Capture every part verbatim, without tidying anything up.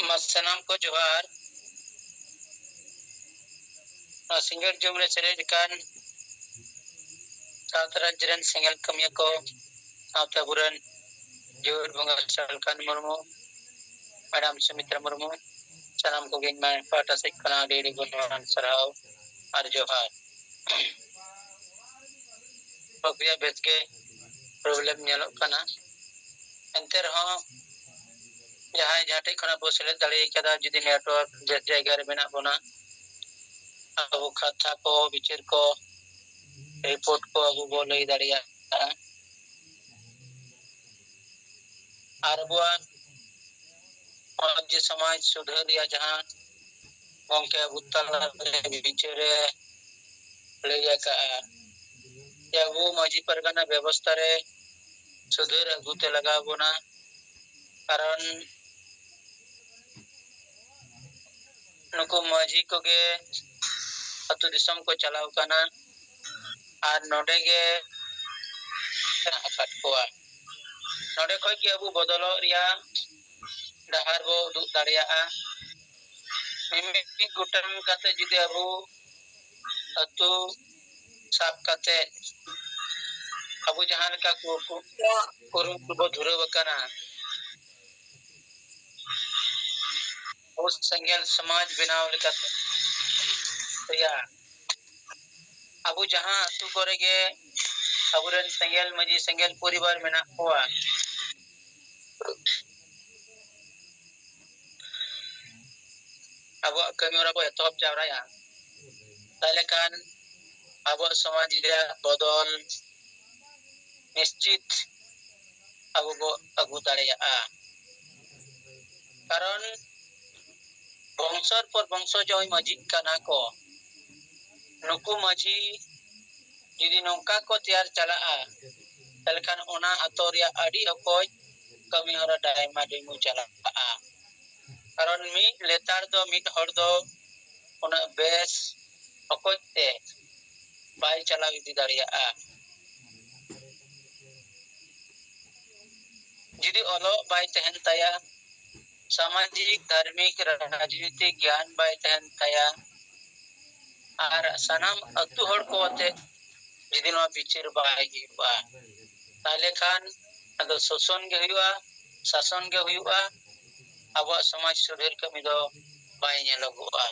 ᱢᱟ ᱥᱟᱱᱟᱢ ᱠᱚ ᱡᱚᱦᱟᱨ᱾ ᱱᱚᱣᱟ ᱥᱤᱸᱜᱟᱹᱲ ᱡᱚᱢ ᱨᱮ ᱥᱮᱞᱮᱫ ᱟᱠᱟᱱ ᱥᱟᱶᱛᱟ ᱨᱟᱡᱽ ᱨᱮᱱ ᱥᱮᱸᱜᱮᱞ ᱠᱟᱹᱢᱤᱭᱟᱹ ᱠᱚ, ᱥᱟᱶᱛᱮ ᱟᱵᱚᱨᱮᱱ ᱡᱤᱭᱟᱹᱲ ᱵᱚᱸᱜᱟ ᱥᱟᱞᱠᱷᱟᱱ ᱢᱩᱨᱢᱩ, ᱢᱮᱰᱟᱢ ᱥᱩᱢᱤᱛᱨᱟ ᱢᱩᱨᱢᱩ, ᱥᱟᱱᱟᱢ ᱠᱚᱜᱮ ᱤᱧ ᱢᱟ ᱯᱟᱦᱴᱟ ᱥᱮᱫ ᱠᱷᱚᱱᱟᱜ ᱟᱹᱰᱤ ᱟᱹᱰᱤ ᱜᱩᱱᱢᱟᱱ ᱥᱟᱨᱦᱟᱣ ᱟᱨ ᱡᱚᱦᱟᱨ᱾ ᱵᱟᱯᱮᱭᱟ ᱵᱮᱥ ᱜᱮ problem ᱧᱮᱞᱚᱜ ᱠᱟᱱᱟ᱾ ᱮᱱᱛᱮ ᱨᱮᱦᱚᱸ ᱡᱟᱦᱟᱸᱭ ᱡᱟᱦᱟᱸ ᱴᱷᱮᱡ ᱠᱷᱚᱱᱟᱜ ᱵᱚ ᱥᱮᱞᱮᱫ ᱫᱟᱲᱮ ᱠᱟᱫᱟ, ᱡᱩᱫᱤ network ᱵᱮᱥ ᱡᱟᱭᱜᱟ ᱨᱮ ᱢᱮᱱᱟᱜ ᱵᱚᱱᱟ, ᱟᱵᱚ ᱠᱟᱛᱷᱟ ᱠᱚ, ᱵᱤᱪᱟᱹᱨ ᱠᱚ, report ᱠᱚ ᱟᱵᱚ ᱵᱚ ᱞᱟᱹᱭ ᱫᱟᱲᱮᱭᱟᱜᱼᱟ᱾ ᱟᱨ ᱟᱵᱚᱣᱟᱜ ᱱᱚᱜᱼᱚᱭ ᱡᱮ ᱥᱚᱢᱟᱡᱽ ᱥᱩᱫᱷᱟᱹᱨ ᱨᱮᱭᱟᱜ ᱡᱟᱦᱟᱸ ᱜᱚᱢᱠᱮ ᱟᱵᱚ ᱛᱟᱞᱟᱨᱮ ᱵᱤᱪᱟᱹᱨᱮ ᱞᱟᱹᱭ ᱟᱠᱟᱫᱼᱟ, ᱡᱮ ᱟᱵᱚ ᱢᱟᱹᱡᱷᱤ ᱯᱟᱨᱜᱟᱱᱟ ᱵᱮᱵᱚᱥᱛᱷᱟ ᱨᱮ ᱥᱩᱫᱷᱟᱹᱨ ᱟᱹᱜᱩ ᱛᱮ ᱞᱟᱜᱟᱣ ᱵᱚᱱᱟ᱾ ᱠᱟᱨᱚᱱ ᱱᱩᱠᱩ ᱢᱟᱹᱡᱷᱤ ᱠᱚᱜᱮ ᱟᱹᱛᱩ ᱫᱤᱥᱚᱢ ᱠᱚ ᱪᱟᱞᱟᱣ ᱠᱟᱱᱟ ᱟᱨ ᱱᱚᱰᱮ ᱜᱮ ᱢᱮᱱᱟᱜ ᱟᱠᱟᱫ ᱠᱚᱣᱟ᱾ ᱱᱚᱰᱮ ᱠᱷᱚᱡ ᱜᱮ ᱟᱵᱚ ᱵᱚᱫᱚᱞᱚᱜ ᱨᱮᱭᱟᱜ ᱰᱟᱦᱟᱨ ᱵᱚ ᱩᱫᱩᱜ ᱫᱟᱲᱮᱭᱟᱜᱼᱟ᱾ ᱢᱤᱢᱤᱫ ᱜᱚᱴᱟᱝ ᱠᱟᱛᱮ ᱡᱩᱫᱤ ᱟᱵᱚ ᱟᱹᱛᱩ ᱥᱟᱵ ᱠᱟᱛᱮ ᱟᱵᱚ ᱡᱟᱦᱟᱸ ᱞᱮᱠᱟ ᱠᱩ-, ᱠᱩ-, ᱠᱩᱨᱩᱢᱩᱴᱩ ᱵᱚ ᱫᱷᱩᱨᱟᱹᱣ ᱟᱠᱟᱱᱟ, ᱟᱵᱚ ᱥᱮᱸᱜᱮᱞ ᱥᱚᱢᱟᱡᱽ ᱵᱮᱱᱟᱣ ᱞᱮᱠᱟᱛᱮ ᱨᱮᱭᱟᱜ ᱟᱵᱚ ᱡᱟᱦᱟᱸ ᱟᱹᱛᱩ ᱠᱚᱨᱮ ᱜᱮ ᱟᱵᱚᱨᱮᱱ ᱥᱮᱸᱜᱮᱞ ᱢᱟᱹᱡᱷᱤ, ᱥᱮᱸᱜᱮᱞ ᱯᱚᱨᱤᱵᱟᱨ ᱢᱮᱱᱟᱜ ᱠᱚᱣᱟ, ᱟᱵᱚᱣᱟᱜ ᱠᱟᱹᱢᱤ ᱦᱚᱨᱟ ᱵᱚ ᱮᱛᱚᱦᱚᱵ ᱡᱟᱣᱨᱟᱭᱟ, ᱛᱟᱦᱞᱮ ᱠᱷᱟᱱ ᱟᱵᱚᱣᱟᱜ ᱥᱚᱢᱟᱡᱽ ᱨᱮᱭᱟᱜ ᱵᱚᱫᱚᱞ ᱱᱤᱥᱪᱤᱛ ᱟᱵᱚ ᱵᱚ ᱟᱹᱜᱩ ᱫᱟᱲᱮᱭᱟᱜᱼᱟ᱾ ᱠᱟᱨᱚᱱ ᱵᱚᱝᱥᱚᱨ ᱯᱚᱨ ᱵᱚᱝᱥᱚ ᱡᱟᱦᱟᱸᱭ ᱢᱟᱹᱡᱷᱤᱜ ᱠᱟᱱᱟ ᱠᱚ, ᱱᱩᱠᱩ ᱢᱟᱹᱡᱷᱤ ᱡᱩᱫᱤ ᱱᱚᱝᱠᱟ ᱠᱚ ᱛᱮᱭᱟᱨ ᱪᱟᱞᱟᱜᱼᱟ, ᱛᱟᱦᱞᱮ ᱠᱷᱟᱱ ᱚᱱᱟ ᱟᱛᱳ ᱨᱮᱭᱟᱜ ᱟᱹᱰᱤ ᱚᱠᱚᱡ ᱠᱟᱹᱢᱤ ᱦᱚᱨᱟ ᱰᱟᱭᱢᱟ ᱰᱤᱢᱩ ᱪᱟᱞᱟᱜᱼᱟ᱾ ᱠᱟᱨᱚᱱ ᱢᱤᱫ ᱞᱮᱛᱟᱲ ᱫᱚ ᱢᱤᱫ ᱦᱚᱲ ᱫᱚ ᱩᱱᱟᱹᱜ ᱵᱮᱥ ᱚᱠᱚᱡ ᱛᱮ ᱵᱟᱭ ᱪᱟᱞᱟᱣ ᱤᱫᱤ ᱫᱟᱲᱮᱭᱟᱜᱼᱟ᱾ ᱡᱩᱫᱤ ᱚᱞᱚᱜ ᱵᱟᱭ ᱛᱟᱦᱮᱱ ᱛᱟᱭᱟ, ᱥᱟᱢᱟᱡᱤᱠ, ᱫᱷᱟᱨᱢᱤᱠ, ᱨᱟᱡᱽᱱᱤᱛᱤᱠ ᱜᱮᱭᱟᱱ ᱵᱟᱭ ᱛᱟᱦᱮᱱ ᱛᱟᱭᱟ, ᱟᱨ ᱥᱟᱱᱟᱢ ᱟᱹᱛᱩ ᱦᱚᱲ ᱠᱚ ᱟᱛᱮ ᱡᱩᱫᱤ ᱱᱚᱣᱟ ᱵᱤᱪᱟᱹᱨ ᱵᱟᱭ ᱦᱩᱭᱩᱜᱼᱟ, ᱛᱟᱦᱞᱮ ᱠᱷᱟᱱ ᱟᱫᱚ ᱥᱳᱥᱚᱱ ᱜᱮ ᱦᱩᱭᱩᱜᱼᱟ, ᱥᱟᱥᱚᱱ ᱜᱮ ᱦᱩᱭᱩᱜᱼᱟ, ᱟᱵᱚᱣᱟᱜ ᱥᱚᱢᱟᱡᱽ ᱥᱩᱫᱷᱟᱹᱨ ᱠᱟᱹᱢᱤ ᱫᱚ ᱵᱟᱭ ᱧᱮᱞᱚᱜᱚᱜᱼᱟ᱾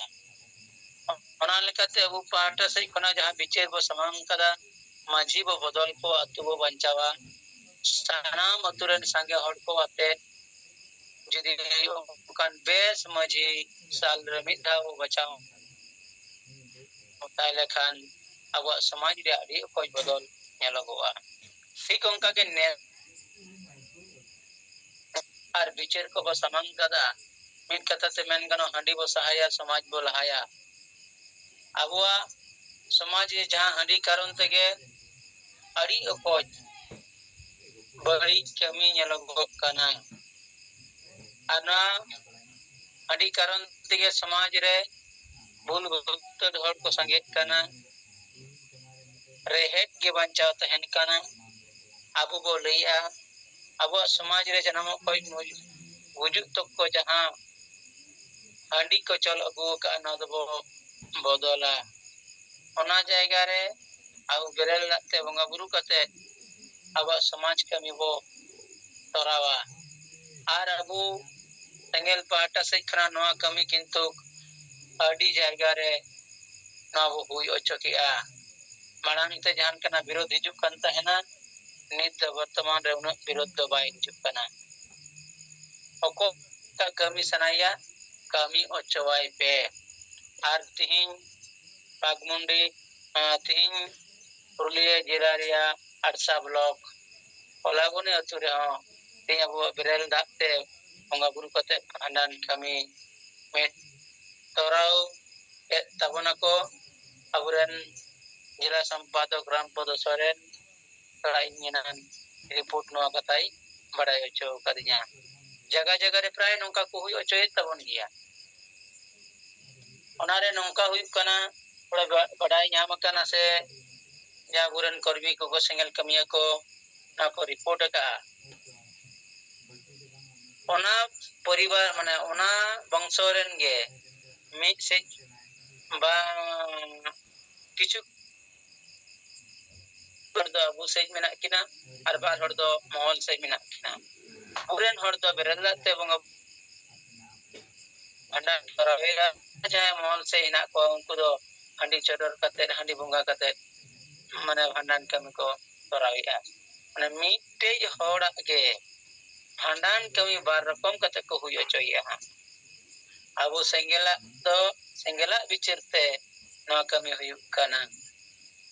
ᱚᱱᱟ ᱞᱮᱠᱟᱛᱮ ᱟᱵᱚ ᱯᱟᱦᱴᱟ ᱥᱮᱫ ᱠᱷᱚᱱᱟᱜ ᱡᱟᱦᱟᱸ ᱵᱤᱪᱟᱹᱨ ᱵᱚ ᱥᱟᱢᱟᱝ ᱠᱟᱫᱟ, ᱢᱟᱹᱡᱷᱤ ᱵᱚ ᱵᱚᱫᱚᱞ ᱠᱚ, ᱟᱹᱛᱩ ᱵᱚ ᱵᱟᱧᱪᱟᱣᱟ, ᱥᱟᱱᱟᱢ ᱟᱹᱛᱩ ᱨᱮᱱ ᱥᱟᱸᱜᱮ ᱦᱚᱲ ᱠᱚ ᱟᱛᱮ ᱡᱩᱫᱤ ᱚᱱᱠᱟᱱ ᱵᱮᱥ ᱢᱟᱹᱡᱷᱤ ᱥᱟᱞ ᱨᱮ ᱢᱤᱫ ᱫᱷᱟᱣ ᱵᱚ ᱵᱟᱪᱷᱟᱣ, ᱛᱟᱦᱞᱮ ᱠᱷᱟᱱ ᱟᱵᱚᱣᱟᱜ ᱥᱚᱢᱟᱡᱽ ᱨᱮᱭᱟᱜ ᱟᱹᱰᱤ ᱚᱠᱚᱡ ᱵᱚᱫᱚᱞ ᱧᱮᱞᱚᱜᱚᱜᱼᱟ᱾ ᱴᱷᱤᱠ ᱚᱱᱠᱟ ᱜᱮ ᱱᱮ-, ᱟᱨ ᱵᱤᱪᱟᱹᱨ ᱠᱚᱵᱚ ᱥᱟᱢᱟᱝ ᱠᱟᱫᱟ᱾ ᱢᱤᱫ ᱠᱟᱛᱷᱟ ᱛᱮ ᱢᱮᱱ ᱜᱟᱱᱚᱜ, ᱦᱟᱺᱰᱤ ᱵᱚ ᱥᱟᱦᱟᱭᱟ, ᱥᱚᱢᱟᱡᱽ ᱵᱚ ᱞᱟᱦᱟᱭᱟ᱾ ᱟᱵᱚᱣᱟᱜ ᱥᱚᱢᱟᱡᱽ ᱨᱮ ᱡᱟᱦᱟᱸ ᱦᱟᱺᱰᱤ ᱠᱟᱨᱚᱱ ᱛᱮᱜᱮ ᱟᱹᱰᱤ ᱚᱠᱚᱡ ᱵᱟᱹᱲᱤᱡ ᱠᱟᱹᱢᱤ ᱧᱮᱞᱚᱜᱚᱜ ᱠᱟᱱᱟ᱾ ᱟᱨ ᱱᱚᱣᱟ ᱦᱟᱺᱰᱤ ᱠᱟᱨᱚᱱ ᱛᱮᱜᱮ ᱥᱚᱢᱟᱡᱽ ᱨᱮ ᱵᱷᱩᱞ ᱵᱷᱩᱴᱟᱹᱴ ᱦᱚᱲ ᱠᱚ ᱥᱟᱸᱜᱮᱜ ᱠᱟᱱᱟ, ᱨᱮᱦᱮᱫ ᱜᱮ ᱵᱟᱧᱪᱟᱣ ᱛᱟᱦᱮᱱ ᱠᱟᱱᱟ᱾ ᱟᱵᱚ ᱵᱚ ᱞᱟᱹᱭᱮᱜᱼᱟ, ᱟᱵᱚᱣᱟᱜ ᱥᱚᱢᱟᱡᱽ ᱨᱮ ᱡᱟᱱᱟᱢᱚᱜ ᱠᱷᱚᱱ ᱜᱩᱡᱩᱜ ᱛᱚᱠ ᱠᱚ ᱡᱟᱦᱟᱸ ᱦᱟᱺᱰᱤ ᱠᱚ ᱪᱚᱞ ᱟᱹᱜᱩ ᱟᱠᱟᱫᱼᱟ, ᱱᱚᱣᱟ ᱫᱚᱵᱚ ᱵᱚᱫᱚᱞᱟ᱾ ᱚᱱᱟ ᱡᱟᱭᱜᱟ ᱨᱮ ᱟᱵᱚ ᱵᱮᱨᱮᱞ ᱫᱟᱜ ᱛᱮ ᱵᱚᱸᱜᱟ ᱵᱩᱨᱩ ᱠᱟᱛᱮ ᱟᱵᱚᱣᱟᱜ ᱥᱚᱢᱟᱡᱽ ᱠᱟᱹᱢᱤ ᱵᱚ ᱛᱚᱨᱟᱣᱟ᱾ ᱟᱨ ᱟᱵᱚ ᱥᱮᱸᱜᱮᱞ ᱯᱟᱦᱴᱟ ᱥᱮᱫ ᱠᱷᱚᱱᱟᱜ ᱱᱚᱣᱟ ᱠᱟᱹᱢᱤ ᱠᱤᱱᱛᱩ ᱟᱹᱰᱤ ᱡᱟᱭᱜᱟ ᱨᱮ ᱱᱚᱣᱟ ᱵᱚ ᱦᱩᱭ ᱦᱚᱪᱚ ᱠᱮᱜᱼᱟ᱾ ᱢᱟᱲᱟᱝ ᱛᱮ ᱡᱟᱦᱟᱸ ᱞᱮᱠᱟᱱᱟᱜ ᱵᱤᱨᱳᱫᱷ ᱦᱤᱡᱩᱜ ᱠᱟᱱ ᱛᱟᱦᱮᱱᱟ, ᱱᱤᱛ ᱫᱚ ᱵᱚᱨᱛᱚᱢᱟᱱ ᱨᱮ ᱩᱱᱟᱹᱜ ᱵᱤᱨᱳᱫᱷ ᱫᱚ ᱵᱟᱭ ᱦᱤᱡᱩᱜ ᱠᱟᱱᱟ᱾ ᱚᱠᱚᱭᱴᱟᱜ ᱠᱟᱹᱢᱤ ᱥᱟᱱᱟᱭᱮᱭᱟ, ᱠᱟᱹᱢᱤ ᱦᱚᱪᱚᱣᱟᱭ ᱯᱮ᱾ ᱟᱨ ᱛᱤᱦᱤᱧ ᱵᱟᱜᱽᱢᱩᱱᱰᱤ, ᱟᱸ, ᱛᱤᱦᱤᱧ ᱯᱩᱨᱩᱞᱤᱭᱟᱹ ᱡᱮᱞᱟ ᱨᱮᱭᱟᱜ ᱟᱲᱥᱟ ᱵᱞᱚᱠ ᱠᱚᱞᱟᱵᱚᱱᱤ ᱟᱹᱛᱩ ᱨᱮᱦᱚᱸ ᱛᱤᱦᱤᱧ ᱟᱵᱚᱣᱟᱜ ᱵᱮᱨᱮᱞ ᱫᱟᱜ ᱛᱮ ᱵᱚᱸᱜᱟ ᱵᱩᱨᱩ ᱠᱟᱛᱮ ᱵᱷᱟᱸᱰᱟᱱ ᱠᱟᱹᱢᱤ ᱢᱤᱫ ᱛᱚᱨᱟᱣ ᱮᱫ ᱛᱟᱵᱚᱱᱟᱠᱚ ᱟᱵᱚᱨᱮᱱ ᱡᱮᱞᱟ ᱥᱚᱢᱯᱟᱫᱚᱠ ᱨᱟᱢᱯᱚᱫᱚ ᱥᱚᱨᱮᱱ᱾ ᱛᱷᱚᱲᱟ ᱤᱧ ᱮᱱᱟᱱ ᱨᱤᱯᱳᱨᱴ ᱱᱚᱣᱟ ᱠᱟᱛᱷᱟᱭ ᱵᱟᱲᱟᱭ ᱦᱚᱪᱚ ᱟᱠᱟᱫᱤᱧᱟ᱾ ᱡᱟᱭᱜᱟ ᱡᱟᱭᱜᱟ ᱨᱮ ᱯᱨᱟᱭ ᱱᱚᱝᱠᱟ ᱠᱚ ᱦᱩᱭ ᱦᱚᱪᱚᱭᱮᱫ ᱛᱟᱵᱚᱱ ᱜᱮᱭᱟ᱾ ᱚᱱᱟᱨᱮ ᱱᱚᱝᱠᱟ ᱦᱩᱭᱩᱜ ᱠᱟᱱᱟ, ᱛᱷᱚᱲᱟ ᱵᱟ-, ᱵᱟᱰᱟᱭ ᱧᱟᱢ ᱟᱠᱟᱱᱟ ᱥᱮ ᱡᱟᱦᱟᱸ ᱟᱵᱚᱨᱮᱱ ᱠᱚᱨᱢᱤ ᱠᱚᱠᱚ ᱥᱮᱸᱜᱮᱞ ᱠᱟᱹᱢᱤᱭᱟᱹ ᱠᱚ ᱚᱱᱟ ᱠᱚ ᱨᱤᱯᱳᱨᱴ ᱟᱠᱟᱫᱼᱟ᱾ ᱚᱱᱟ ᱯᱚᱨᱤᱵᱟᱨ, ᱢᱟᱱᱮ ᱚᱱᱟ ᱵᱚᱝᱥᱚ ᱨᱮᱱ ᱜᱮ ᱢᱤᱫ ᱥᱮᱡ ᱵᱟᱝ ᱠᱤᱪᱷᱩ ᱦᱚᱲ ᱫᱚ ᱟᱵᱚ ᱥᱮᱡ ᱢᱮᱱᱟᱜ ᱠᱤᱱᱟ ᱟᱨ ᱵᱟᱨ ᱦᱚᱲ ᱫᱚ ᱢᱚᱦᱚᱞ ᱥᱮᱡ ᱢᱮᱱᱟᱜ ᱠᱤᱱᱟ᱾ ᱟᱵᱚᱨᱮᱱ ᱦᱚᱲ ᱫᱚ ᱵᱮᱨᱮᱞ ᱫᱟᱜ ᱛᱮ ᱵᱚᱸᱜᱟ ᱵᱷᱟᱸᱰᱟᱱ ᱠᱚᱨᱟᱣ ᱦᱩᱭᱩᱜᱼᱟ᱾ ᱡᱟᱦᱟᱸᱭ ᱢᱚᱦᱚᱞ ᱥᱮᱡ ᱦᱮᱱᱟᱜ ᱠᱚᱣᱟ, ᱩᱱᱠᱩ ᱫᱚ ᱦᱟᱺᱰᱤ ᱪᱚᱰᱚᱨ ᱠᱟᱛᱮ, ᱦᱟᱺᱰᱤ ᱵᱚᱸᱜᱟ ᱠᱟᱛᱮ, ᱢᱟᱱᱮ ᱵᱷᱟᱸᱰᱟᱱ ᱠᱟᱹᱢᱤ ᱠᱚ ᱠᱚᱨᱟᱣᱮᱫᱼᱟ᱾ ᱢᱟᱱᱮ ᱢᱤᱫᱴᱮᱡ ᱦᱚᱲᱟᱜ ᱜᱮ ᱵᱷᱟᱸᱰᱟᱱ ᱠᱟᱹᱢᱤ ᱵᱟᱨ ᱨᱚᱠᱚᱢ ᱠᱟᱛᱮ ᱠᱚ ᱦᱩᱭ ᱦᱚᱪᱚᱭᱮᱫᱼᱟ ᱦᱟᱸᱜ᱾ ᱟᱵᱚ ᱥᱮᱸᱜᱮᱞᱟᱜ ᱫᱚ ᱥᱮᱸᱜᱮᱞᱟᱜ ᱵᱤᱪᱟᱹᱨ ᱛᱮ ᱱᱚᱣᱟ ᱠᱟᱹᱢᱤ ᱦᱩᱭᱩᱜ ᱠᱟᱱᱟ᱾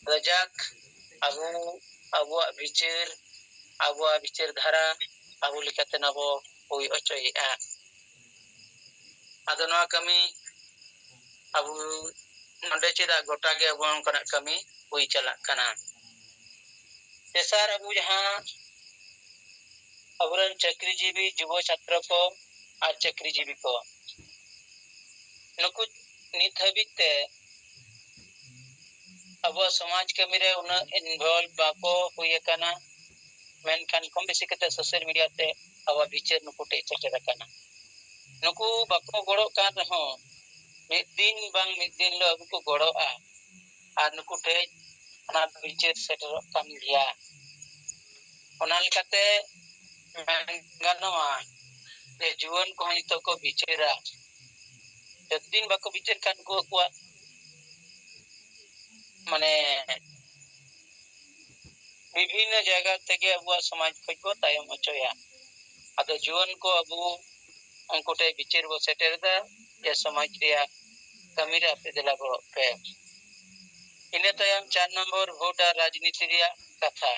ᱟᱫᱚ ᱡᱟᱠ, ᱟᱵᱚ, ᱟᱵᱚᱣᱟᱜ ᱵᱤᱪᱟᱹᱨ, ᱟᱵᱚᱣᱟᱜ ᱵᱤᱪᱟᱹᱨ ᱫᱷᱟᱨᱟ ᱟᱵᱚ ᱞᱮᱠᱟᱛᱮ ᱱᱚᱣᱟ ᱵᱚ ᱦᱩᱭ ᱦᱚᱪᱚᱭᱮᱫᱼᱟ᱾ ᱟᱫᱚ ᱱᱚᱣᱟ ᱠᱟᱹᱢᱤ ᱟᱵᱚ ᱱᱚᱰᱮ ᱪᱮᱫᱟᱜ ᱜᱚᱴᱟ ᱜᱮ ᱟᱵᱚ ᱱᱚᱝᱠᱟᱱᱟᱜ ᱠᱟᱹᱢᱤ ᱦᱩᱭ ᱪᱟᱞᱟᱜ ᱠᱟᱱᱟ? ᱛᱮᱥᱟᱨ, ᱟᱵᱚ ᱡᱟᱦᱟᱸ ᱟᱵᱚᱨᱮᱱ ᱪᱟᱹᱠᱨᱤᱡᱤᱵᱤ ᱡᱩᱵᱚ ᱪᱷᱟᱛᱨᱚ ᱠᱚ ᱟᱨ ᱪᱟᱹᱠᱨᱤᱡᱤᱵᱤ ᱠᱚ, ᱱᱩᱠᱩ ᱱᱤᱛ ᱦᱟᱹᱵᱤᱡ ᱛᱮ ᱟᱵᱚᱣᱟᱜ ᱥᱚᱢᱟᱡᱽ ᱠᱟᱹᱢᱤ ᱨᱮ ᱩᱱᱟᱹᱜ ᱤᱱᱵᱷᱚᱞᱵᱷ ᱵᱟᱠᱚ ᱦᱩᱭ ᱟᱠᱟᱱᱟ, ᱢᱮᱱᱠᱷᱟᱱ ᱠᱚᱢ ᱵᱮᱥᱤ ᱠᱟᱛᱮ ᱥᱳᱥᱟᱞ ᱢᱤᱰᱤᱭᱟ ᱛᱮ ᱟᱵᱚᱣᱟᱜ ᱵᱤᱪᱟᱹᱨ ᱱᱩᱠᱩ ᱴᱷᱮᱱ ᱥᱮᱴᱮᱨ ᱟᱠᱟᱱᱟ᱾ ᱱᱩᱠᱩ ᱵᱟᱠᱚ ᱜᱚᱲᱚᱜ ᱠᱟᱱ ᱨᱮᱦᱚᱸ, ᱢᱤᱫ ᱫᱤᱱ ᱵᱟᱝ ᱢᱤᱫ ᱫᱤᱱ ᱦᱤᱞᱳᱜ ᱟᱵᱚ ᱠᱚ ᱜᱚᱲᱚᱜᱼᱟ ᱟᱨ ᱱᱩᱠᱩ ᱴᱷᱮᱱ ᱚᱱᱟ ᱵᱤᱪᱟᱹᱨ ᱥᱮᱴᱮᱨᱚᱜ ᱠᱟᱱ ᱜᱮᱭᱟ᱾ ᱚᱱᱟ ᱞᱮᱠᱟᱛᱮ ᱢᱮᱱ ᱜᱟᱱᱚᱜᱼᱟ ᱡᱮ ᱡᱩᱣᱟᱹᱱ ᱠᱚᱦᱚᱸ ᱱᱤᱛᱚᱜ ᱠᱚ ᱵᱤᱪᱟᱹᱨᱟ᱾ ᱡᱚᱛᱚ ᱫᱤᱱ ᱵᱟᱠᱚ ᱵᱤᱪᱟᱹᱨ ᱠᱷᱟᱱ ᱩᱱᱠᱩ ᱟᱠᱚᱣᱟᱜ, ᱢᱟᱱᱮ, ᱵᱤᱵᱷᱤᱱᱱᱚ ᱡᱟᱭᱜᱟ ᱛᱮᱜᱮ ᱟᱵᱚᱣᱟᱜ ᱥᱚᱢᱟᱡᱽ ᱠᱷᱚᱡ ᱠᱚ ᱛᱟᱭᱚᱢ ᱦᱚᱪᱚᱭᱟ᱾ ᱟᱫᱚ ᱡᱩᱣᱟᱹᱱ ᱠᱚ ᱟᱵᱚ ᱩᱱᱠᱩ ᱴᱷᱮᱱ ᱵᱤᱪᱟᱹᱨ ᱵᱚ ᱥᱮᱴᱮᱨ ᱮᱫᱟ ᱡᱮ ᱥᱚᱢᱟᱡᱽ ᱨᱮᱭᱟᱜ ᱠᱟᱹᱢᱤ ᱨᱮ ᱟᱯᱮ ᱫᱮᱞᱟ ᱜᱚᱲᱚᱜ ᱯᱮ᱾ ᱤᱱᱟᱹ ᱛᱟᱭᱚᱢ ᱪᱟᱨ ᱱᱚᱢᱵᱚᱨ ᱵᱷᱳᱴ ᱟᱨ ᱨᱟᱡᱽᱱᱤᱛᱤ ᱨᱮᱭᱟᱜ ᱠᱟᱛᱷᱟ᱾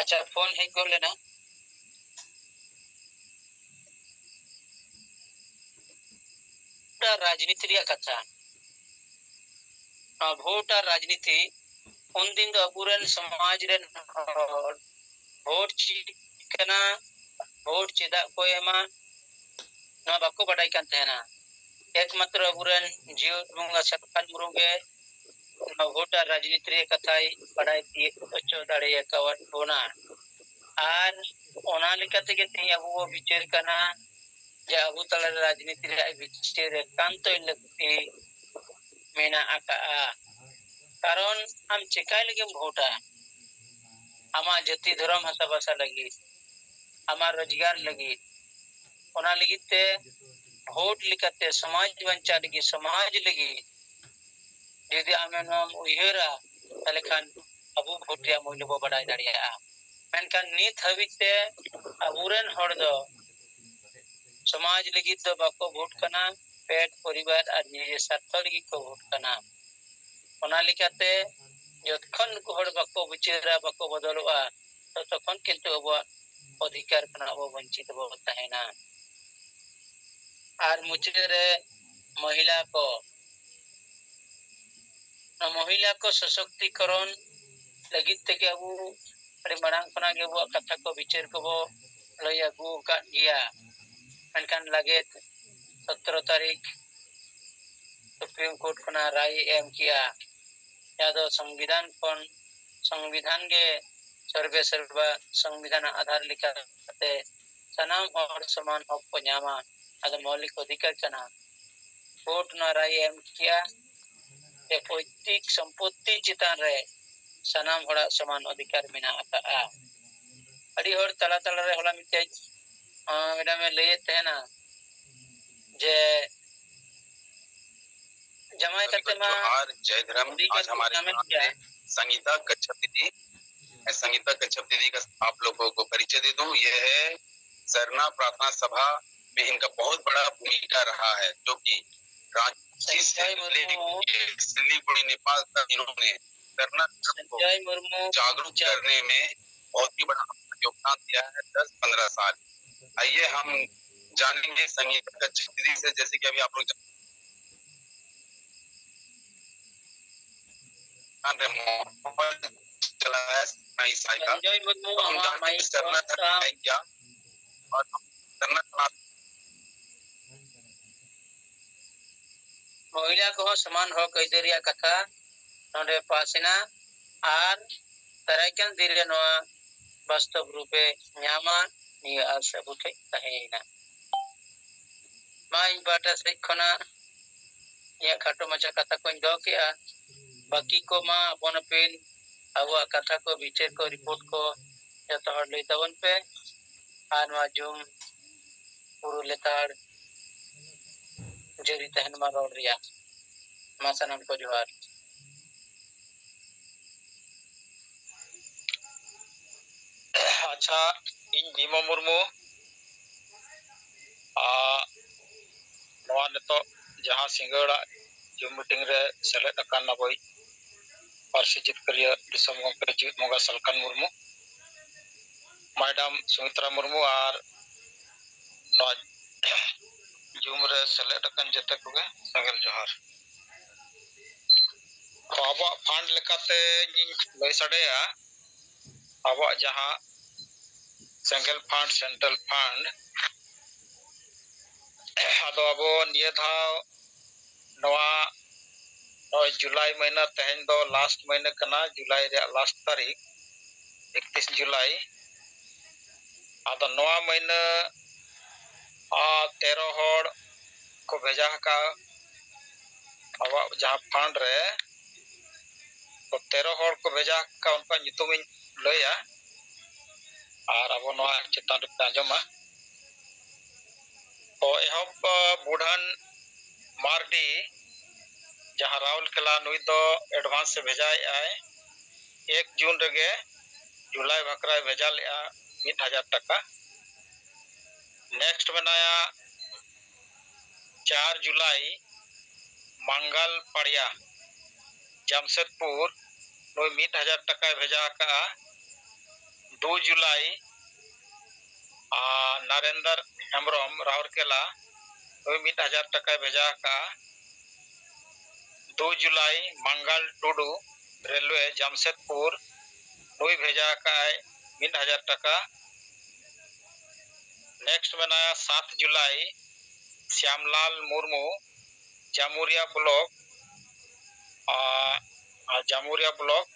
ᱟᱪᱪᱷᱟ, ᱯᱷᱳᱱ ᱦᱮᱡ ᱜᱚᱫ ᱞᱮᱱᱟ᱾ ᱨᱟᱡᱽᱱᱤᱛᱤ ᱨᱮᱭᱟᱜ ᱠᱟᱛᱷᱟ᱾ ᱱᱚᱣᱟ ᱵᱷᱳᱴ ᱟᱨ ᱨᱟᱡᱽᱱᱤᱛᱤ, ᱩᱱᱫᱤᱱ ᱫᱚ ᱟᱵᱚᱨᱮᱱ ᱥᱚᱢᱟᱡᱽ ᱨᱮᱱ ᱦᱚᱲ ᱵᱷᱳᱴ ᱪᱮᱫ ᱠᱟᱱᱟ, ᱵᱷᱳᱴ ᱪᱮᱫᱟᱜ ᱠᱚ ᱮᱢᱟ, ᱱᱚᱣᱟ ᱵᱟᱠᱚ ᱵᱟᱰᱟᱭ ᱠᱟᱱ ᱛᱟᱦᱮᱱᱟ᱾ ᱮᱠᱢᱟᱛᱨᱚ ᱟᱵᱚᱨᱮᱱ ᱡᱤᱭᱚᱱ ᱵᱚᱸᱜᱟ ᱥᱟᱛᱯᱟᱞ ᱢᱩᱨᱢᱩ ᱜᱮ ᱱᱚᱣᱟ ᱵᱷᱳᱴ ᱟᱨ ᱨᱟᱡᱽᱱᱤᱛᱤ ᱨᱮᱭᱟᱜ ᱠᱟᱛᱷᱟᱭ ᱵᱟᱰᱟᱭ ᱛᱤᱭᱳᱜ ᱦᱚᱪᱚ ᱫᱟᱲᱮ ᱟᱠᱟᱣᱟᱫ ᱵᱚᱱᱟ᱾ ᱟᱨ ᱚᱱᱟ ᱞᱮᱠᱟ ᱛᱮᱜᱮ ᱛᱮᱦᱮᱧ ᱟᱵᱚ ᱵᱚ ᱵᱤᱪᱟᱹᱨ ᱠᱟᱱᱟ ᱡᱮ ᱟᱵᱚ ᱛᱟᱞᱟᱨᱮ ᱨᱟᱡᱽᱱᱤᱛᱤ ᱨᱮᱭᱟᱜ ᱵᱤᱪᱟᱹᱨ ᱮᱠᱟᱱᱛᱚ ᱞᱟᱹᱠᱛᱤ ᱢᱮᱱᱟᱜ ᱟᱠᱟᱜᱼᱟ᱾ ᱠᱟᱨᱚᱱ ᱟᱢ ᱪᱮᱠᱟᱭ ᱞᱟᱹᱜᱤᱫ ᱮᱢ ᱵᱷᱳᱴᱟ? ᱟᱢᱟᱜ ᱡᱟᱹᱛᱤ, ᱫᱷᱚᱨᱚᱢ, ᱦᱟᱥᱟ ᱵᱷᱟᱥᱟ ᱞᱟᱹᱜᱤᱫ, ᱟᱢᱟᱜ ᱨᱳᱡᱽᱜᱟᱨ ᱞᱟᱹᱜᱤᱫ᱾ ᱚᱱᱟ ᱞᱟᱹᱜᱤᱫ ᱛᱮ ᱵᱷᱳᱴ ᱞᱮᱠᱟᱛᱮ ᱥᱚᱢᱟᱡᱽ ᱵᱟᱧᱪᱟᱣ ᱞᱟᱹᱜᱤᱫ, ᱥᱚᱢᱟᱡᱽ ᱞᱟᱹᱜᱤᱫ ᱡᱩᱫᱤ ᱟᱢ ᱱᱚᱣᱟᱢ ᱩᱭᱦᱟᱹᱨᱟ, ᱛᱟᱦᱚᱞᱮ ᱠᱷᱟᱱ ᱟᱵᱚ ᱵᱷᱳᱴ ᱨᱮᱭᱟᱜ ᱢᱩᱞᱞᱚ ᱵᱚ ᱵᱟᱰᱟᱭ ᱫᱟᱲᱮᱭᱟᱜᱼᱟ᱾ ᱢᱮᱱᱠᱷᱟᱱ ᱱᱤᱛ ᱦᱟᱹᱵᱤᱡ ᱛᱮ ᱟᱵᱚᱨᱮᱱ ᱦᱚᱲ ᱫᱚ ᱥᱚᱢᱟᱡᱽ ᱞᱟᱹᱜᱤᱫ ᱫᱚ ᱵᱟᱠᱚ ᱵᱷᱳᱴ ᱠᱟᱱᱟ, ᱯᱮᱴ, ᱯᱚᱨᱤᱵᱟᱨ ᱟᱨ ᱱᱤᱡᱮ ᱥᱟᱨᱛᱷᱚ ᱞᱟᱹᱜᱤᱫ ᱠᱚ ᱵᱷᱳᱴ ᱠᱟᱱᱟ᱾ ᱚᱱᱟ ᱞᱮᱠᱟᱛᱮ ᱡᱚᱛᱚᱠᱷᱚᱱ ᱱᱩᱠᱩ ᱦᱚᱲ ᱵᱟᱠᱚ ᱵᱤᱪᱟᱹᱨᱟ, ᱵᱟᱠᱚ ᱵᱚᱫᱚᱞᱚᱜᱼᱟ, ᱛᱚᱛᱚᱠᱷᱚᱱ ᱠᱤᱱᱛᱩ ᱟᱵᱚᱣᱟᱜ ᱚᱫᱷᱤᱠᱟᱨ ᱠᱷᱚᱱᱟᱜ ᱟᱵᱚ ᱵᱚᱧᱪᱤᱛ ᱵᱚ ᱛᱟᱦᱮᱱᱟ᱾ ᱟᱨ ᱢᱩᱪᱟᱹᱫ ᱨᱮ ᱢᱚᱦᱤᱞᱟ ᱠᱚ, ᱱᱚᱣᱟ ᱢᱚᱦᱤᱞᱟ ᱠᱚ ᱥᱚᱥᱚᱠᱛᱤᱠᱚᱨᱚᱱ ᱞᱟᱹᱜᱤᱫ ᱛᱮᱜᱮ ᱟᱵᱚ ᱟᱹᱰᱤ ᱢᱟᱲᱟᱝ ᱠᱷᱚᱱᱟᱜ ᱜᱮ ᱟᱵᱚᱣᱟᱜ ᱠᱟᱛᱷᱟ ᱠᱚ ᱵᱤᱪᱟᱹᱨ ᱠᱚᱵᱚ ᱞᱟᱹᱭ ᱟᱹᱜᱩ ᱟᱠᱟᱫ ᱜᱮᱭᱟ᱾ ᱢᱮᱱᱠᱷᱟᱱ ᱞᱟᱜᱮ ᱥᱚᱛᱨᱚ ᱛᱟᱹᱨᱤᱠᱷ ᱥᱩᱯᱨᱤᱢ ᱠᱳᱨᱴ ᱠᱷᱚᱱᱟᱜ ᱨᱟᱭ ᱮ ᱮᱢ ᱠᱮᱜᱼᱟ, ᱡᱟᱦᱟᱸ ᱫᱚ ᱥᱚᱝᱵᱤᱫᱷᱟᱱ ᱠᱷᱚᱱ, ᱥᱚᱝᱵᱤᱫᱷᱟᱱ ᱜᱮ ᱥᱚᱨᱵᱮ ᱥᱚᱨᱵᱟ ᱥᱚᱝᱵᱤᱫᱷᱟᱱ ᱟᱫᱷᱟᱨ ᱞᱮᱠᱟᱛᱮ ᱥᱟᱱᱟᱢ ᱦᱚᱲ ᱥᱚᱢᱟᱱ ᱦᱚᱠ ᱠᱚ ᱧᱟᱢᱟ᱾ ᱟᱫᱚ ᱢᱳᱣᱞᱤᱠ ᱚᱫᱷᱤᱠᱟᱨ ᱠᱟᱱᱟ᱾ ᱠᱳᱨᱴ ᱱᱚᱣᱟ ᱨᱟᱭ ᱮ ᱮᱢ ᱠᱮᱜᱼᱟ ᱡᱮ ᱯᱳᱭᱛᱤᱠ ᱥᱚᱢᱯᱚᱛᱛᱤ ᱪᱮᱛᱟᱱ ᱨᱮ ᱥᱟᱱᱟᱢ ᱦᱚᱲᱟᱜ ᱥᱚᱢᱟᱱ ᱚᱫᱷᱤᱠᱟᱨ ᱢᱮᱱᱟᱜ ᱟᱠᱟᱫᱼᱟ᱾ ᱟᱹᱰᱤ ᱦᱚᱲ ᱛᱟᱞᱟ ᱛᱟᱞᱟᱨᱮ ᱦᱚᱞᱟ ᱢᱤᱫᱴᱮᱡ, ᱟᱸ, ᱢᱮᱰᱟᱢᱮ ᱞᱟᱹᱭᱮᱫ ᱛᱟᱦᱮᱱᱟ ᱡᱮ ᱡᱟᱢᱟᱭ ᱠᱟᱛᱮ ᱢᱟ ᱡᱚᱦᱟᱨ, ᱡᱟᱭ ᱫᱷᱚᱨᱚᱢ᱾ ᱟᱹᱰᱤ ᱜᱟᱱ ᱠᱚ ᱧᱟᱢᱮᱫ ᱜᱮᱭᱟ᱾ संगीता कच्छप दीदी, मैं संगीता कच्छप दीदी का आप लोगों को परिचय दे दूं। ये है सरना प्रार्थना सभा में इनका बहुत बड़ा भूमिका रहा है, जो कि रांची से लेके सिलीगुड़ी, नेपाल तक इन्होंने सरना धर्म को जागरूक करने में बहुत ही बड़ा अपना योगदान दिया है, दस पन्द्रह साल। आइए हम जानेंगे संगीता कच्छप दीदी से, जैसे कि अभी आप लोग जान रहे, माहौल चला है सरना ईसाई का। संजय मुर्मू, तो हम जानते हैं सरना धर्म है क्या? ᱢᱚᱦᱤᱞᱟ ᱠᱚᱦᱚᱸ ᱥᱚᱢᱟᱱ ᱦᱚᱠ ᱟᱹᱭᱫᱟᱹᱨ ᱨᱮᱭᱟᱜ ᱠᱟᱛᱷᱟ ᱱᱚᱰᱮ ᱯᱟᱥ ᱮᱱᱟ ᱟᱨ ᱫᱟᱨᱟᱭ ᱠᱟᱱ ᱫᱤᱱ ᱨᱮ ᱱᱚᱣᱟ ᱵᱟᱥᱛᱚᱵ ᱨᱩᱯᱮ ᱧᱟᱢᱟ, ᱱᱤᱭᱟᱹ ᱟᱥ ᱟᱵᱚ ᱴᱷᱮᱱ ᱛᱟᱦᱮᱸᱭᱮᱱᱟ᱾ ᱢᱟ ᱤᱧ ᱯᱟᱦᱴᱟ ᱥᱮᱫ ᱠᱷᱚᱱᱟᱜ ᱤᱧᱟᱹᱜ ᱠᱷᱟᱴᱚ ᱢᱟᱪᱷᱟ ᱠᱟᱛᱷᱟ ᱠᱚᱧ ᱫᱚᱦᱚ ᱠᱮᱜᱼᱟ᱾ ᱵᱟᱹᱠᱤ ᱠᱚ ᱢᱟ ᱟᱯᱚᱱ ᱟᱹᱯᱤᱱ ᱟᱵᱚᱣᱟᱜ ᱠᱟᱛᱷᱟ ᱠᱚ, ᱵᱤᱪᱟᱹᱨ ᱠᱚ, ᱨᱤᱯᱳᱨᱴ ᱠᱚ ᱡᱚᱛᱚ ᱦᱚᱲ ᱞᱟᱹᱭ ᱛᱟᱵᱚᱱ ᱯᱮ᱾ ᱟᱨ ᱱᱚᱣᱟ ᱡᱩᱢ ᱯᱩᱨᱟᱹ ᱞᱮᱛᱟᱲ ᱡᱟᱹᱨᱤ ᱛᱟᱦᱮᱱ ᱢᱟ ᱨᱚᱲ ᱨᱮᱭᱟᱜ᱾ ᱢᱟ ᱥᱟᱱᱟᱢ ᱠᱚ ᱡᱚᱦᱟᱨ᱾ ᱟᱪᱪᱷᱟ, ᱤᱧ ᱵᱷᱤᱢᱚ ᱢᱩᱨᱢᱩ, ᱟᱨ ᱱᱚᱣᱟ ᱱᱤᱛᱚᱜ ᱡᱟᱦᱟᱸ ᱥᱤᱸᱜᱟᱹᱲᱟᱜ ᱡᱩᱢ ᱢᱤᱴᱤᱝ ᱨᱮ ᱥᱮᱞᱮᱫ ᱟᱠᱟᱱ ᱟᱵᱚᱭᱤᱡ ᱯᱟᱹᱨᱥᱤ ᱡᱤᱛᱠᱟᱹᱨᱤᱭᱟᱹ ᱫᱤᱥᱚᱢ ᱜᱚᱢᱠᱮ ᱡᱤᱣᱤᱫ ᱵᱚᱸᱜᱟ ᱥᱟᱞᱠᱷᱟᱱ ᱢᱩᱨᱢᱩ, ᱢᱮᱰᱟᱢ ᱥᱩᱢᱤᱛᱨᱟ ᱢᱩᱨᱢᱩ ᱟᱨ ᱱᱚᱣᱟ ᱡᱩᱢ ᱨᱮ ᱥᱮᱞᱮᱫ ᱟᱠᱟᱱ ᱡᱚᱛᱚ ᱠᱚᱜᱮ ᱥᱮᱸᱜᱮᱞ ᱡᱚᱦᱟᱨ᱾ ᱛᱚ, ᱟᱵᱚᱣᱟᱜ ᱯᱷᱟᱱᱰ ᱞᱮᱠᱟᱛᱮ ᱤᱧ ᱞᱟᱹᱭ ᱥᱟᱰᱮᱭᱟ, ᱟᱵᱚᱣᱟᱜ ᱡᱟᱦᱟᱸ ᱥᱮᱸᱜᱮᱞ ᱯᱷᱟᱱᱰ, ᱥᱮᱱᱴᱨᱟᱞ ᱯᱷᱟᱱᱰ, ᱟᱫᱚ ᱟᱵᱚ ᱱᱤᱭᱟᱹ ᱫᱷᱟᱣ ᱱᱚᱣᱟ ᱱᱚᱜᱼᱚᱭ ᱡᱩᱞᱟᱭ ᱢᱟᱹᱦᱱᱟᱹ, ᱛᱮᱦᱮᱧ ᱫᱚ ᱞᱟᱥᱴ ᱢᱟᱹᱦᱱᱟᱹ ᱠᱟᱱᱟ, ᱡᱩᱞᱟᱭ ᱨᱮᱭᱟᱜ ᱞᱟᱥᱴ ᱛᱟᱹᱨᱤᱠᱷ, ᱮᱠᱛᱤᱥ ᱡᱩᱞᱟᱭ᱾ ᱟᱫᱚ ᱱᱚᱣᱟ ᱢᱟᱹᱦᱱᱟᱹ, ᱟᱨ, ᱛᱮᱨᱚ ᱦᱚᱲ ᱠᱚ ᱵᱷᱮᱡᱟ ᱟᱠᱟᱫ ᱟᱵᱚᱣᱟᱜ ᱡᱟᱦᱟᱸ ᱯᱷᱟᱱᱰ ᱨᱮ, ᱛᱚ ᱛᱮᱨᱚ ᱦᱚᱲ ᱠᱚ ᱵᱷᱮᱡᱟ ᱟᱠᱟᱫ, ᱩᱱᱠᱩᱣᱟᱜ ᱧᱩᱛᱩᱢᱤᱧ ᱞᱟᱹᱭᱟ ᱟᱨ ᱟᱵᱚ ᱱᱚᱣᱟ ᱪᱮᱛᱟᱱ ᱨᱮᱯᱮ ᱟᱸᱡᱚᱢᱟ᱾ ᱛᱚ ᱮᱦᱚᱵ, ᱟ, ᱵᱩᱰᱷᱟᱱ ᱢᱟᱨᱰᱤ, ᱡᱟᱦᱟᱸ ᱨᱟᱣᱩᱞᱠᱮᱞᱟ, ᱱᱩᱭ ᱫᱚ ᱮᱰᱵᱷᱟᱱᱥ ᱮ ᱵᱷᱮᱡᱟᱭᱮᱫᱼᱟᱭ᱾ ᱮᱠ ᱡᱩᱱ ᱨᱮᱜᱮ ᱡᱩᱞᱟᱭ ᱵᱷᱟᱠᱨᱟᱭ ᱵᱷᱮᱡᱟ ᱞᱮᱫᱼᱟ ᱢᱤᱫ ᱦᱟᱡᱟᱨ ᱴᱟᱠᱟ᱾ ᱱᱮᱠᱥᱴ ᱢᱮᱱᱟᱭᱟ ᱪᱟᱨ ᱡᱩᱞᱟᱭ, ᱢᱟᱝᱜᱟᱞ ᱯᱟᱲᱤᱭᱟ, ᱡᱟᱢᱥᱮᱫᱽᱯᱩᱨ, ᱱᱩᱭ ᱢᱤᱫ ᱦᱟᱡᱟᱨ ᱴᱟᱠᱟᱭ ᱵᱷᱮᱡᱟ ᱟᱠᱟᱫᱼᱟ᱾ ᱫᱩ ᱡᱩᱞᱟᱭ, ᱟᱨ, ᱱᱟᱨᱮᱱᱫᱚᱨ ᱦᱮᱢᱵᱨᱚᱢ, ᱨᱟᱣᱩᱨᱠᱮᱞᱟ, ᱱᱩᱭ ᱢᱤᱫ ᱦᱟᱡᱟᱨ ᱴᱟᱠᱟᱭ ᱵᱷᱮᱡᱟ ᱟᱠᱟᱫᱼᱟ᱾ ᱫᱩ ᱡᱩᱞᱟᱭ, ᱢᱟᱝᱜᱟᱞ ᱴᱩᱰᱩ, ᱨᱮᱞᱣᱮ, ᱡᱟᱢᱥᱮᱫᱽᱯᱩᱨ, ᱱᱩᱭ ᱵᱷᱮᱡᱟ ᱟᱠᱟᱫᱼᱟᱭ ᱢᱤᱫ ᱦᱟᱡᱟᱨ ᱴᱟᱠᱟ᱾ ᱱᱮᱠᱥᱴ ᱢᱮᱱᱟᱭᱟ ᱥᱟᱛ ᱡᱩᱞᱟᱭ, ᱥᱭᱟᱢᱞᱟᱞ ᱢᱩᱨᱢᱩ, ᱡᱟᱢᱩᱨᱤᱭᱟ ᱵᱞᱚᱠ, ᱟᱨ ᱡᱟᱢᱩᱨᱤᱭᱟ ᱵᱞᱚᱠ,